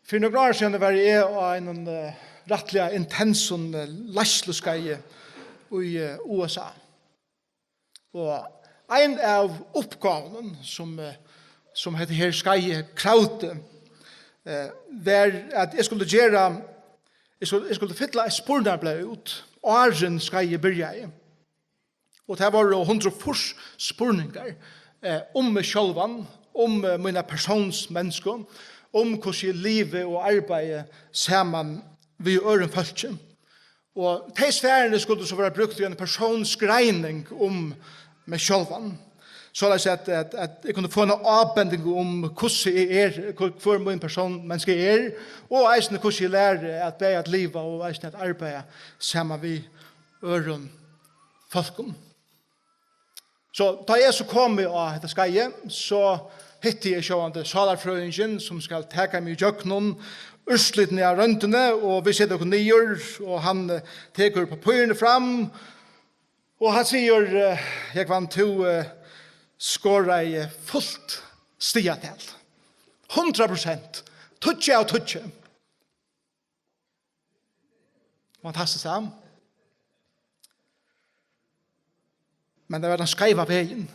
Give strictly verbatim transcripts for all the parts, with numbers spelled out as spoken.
Fyri nøkur ár síðan var eg á einum, eh, rættiliga intensum, eh, leiðsluskeiði í, eh, U S A. Og ein av uppgávunum, sum, eh, sum hetta her skeiðið kravdi, eh, var, at eg skuldi gera, eg skuldi, eg skuldi fylla eitt spurningarblað út, áðrenn skeiðið byrjaði. Og tað vóru hundrað og fýrs spurningar, eh, um meg sjálvan, um, eh, mína persónsmensku, um hvussu eg livi og arbeiði saman við øðrum fólki. Og tey svarini skuldu so vera brúkt í eina persónsgreining um meg sjálvan. Soleiðis at, at, at eg kundi fáa eina ábending um hvussu eg eri, hvør, hvør mín persónsmenska er, og eisini hvussu eg læri at bæði at liva og eisini at arbeiða saman við øðrum fólkum. So, tá eg so komi á hetta skeiðið, so hitti eg sjálvandi sálarfrøðingin, sum skal taka meg ígjøgnum úrslitini av royndini, og vit seta okkum niður, og hann, eh, tekur pappírini fram, og hann sigur, eh, "Jógvan, tú, eh, skoraði fult stigatal. Hundrað prosent. Tíggju av tíggju." Fantastiskt, ja. Men tað var tann skeiva vegin.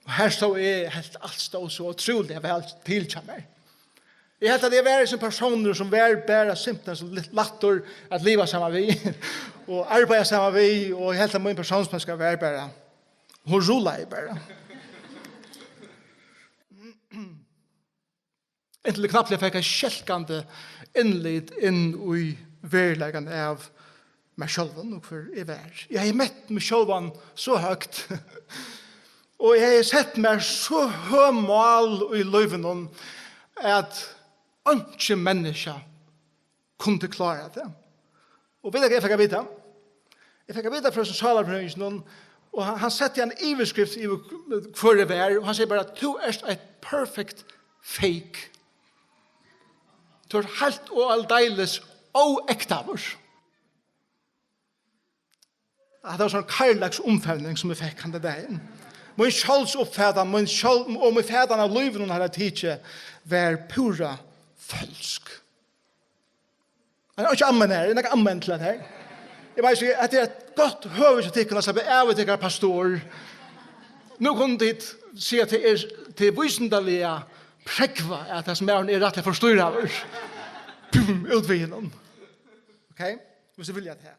Og her stóð eg, helt alt stóð so ótrúliga væl til hjá mær. Eg helt, at eg var ein persónur, sum var bara simpelthen so lættur at liva saman við, og arbeiða saman við, og eg helt, at mín persónsmenska var bara, hon rullaði bara. Inntil eg knappliga fekk eitt skelkandi innlit inn í veruleikan av mær sjálvum og hvør eg var. Eg hevði mett meg sjálvan so høgt, og eg hevði sett mær so høg mál í lívinum, at einki menniskja kundi klára tað. Og veit tað, hvat eg fekk at vita? Eg fekk at vita frá hesum sálarfrøðinginum, og hann, hann setti eina yvirskrift yvir, hvør eg var, og hann segði bara: "Tú ert eitt perfect fake. Tú ert heilt og aldeilis óektaður." Hatta var ein kærleiksumfevning, sum eg fekk handa dagin. Mín sjálvsuppfatan, mín sjálv-, og mín fatan av lívinum, havi eg tikið, var púra følsk. Ein, ikki amen her, ein, ikki amen til hetta her. Eg veit ikki, at tað er eitt gott høvi til tykkum at sleppa av við tykkara pastor. Nú kunnu tit siga, at tað er, tað er vísindaliga prógvað, at hesin maðurin er rættiliga forstýraður. Pum, út við honum. Ok? Hvis tú vilja tað.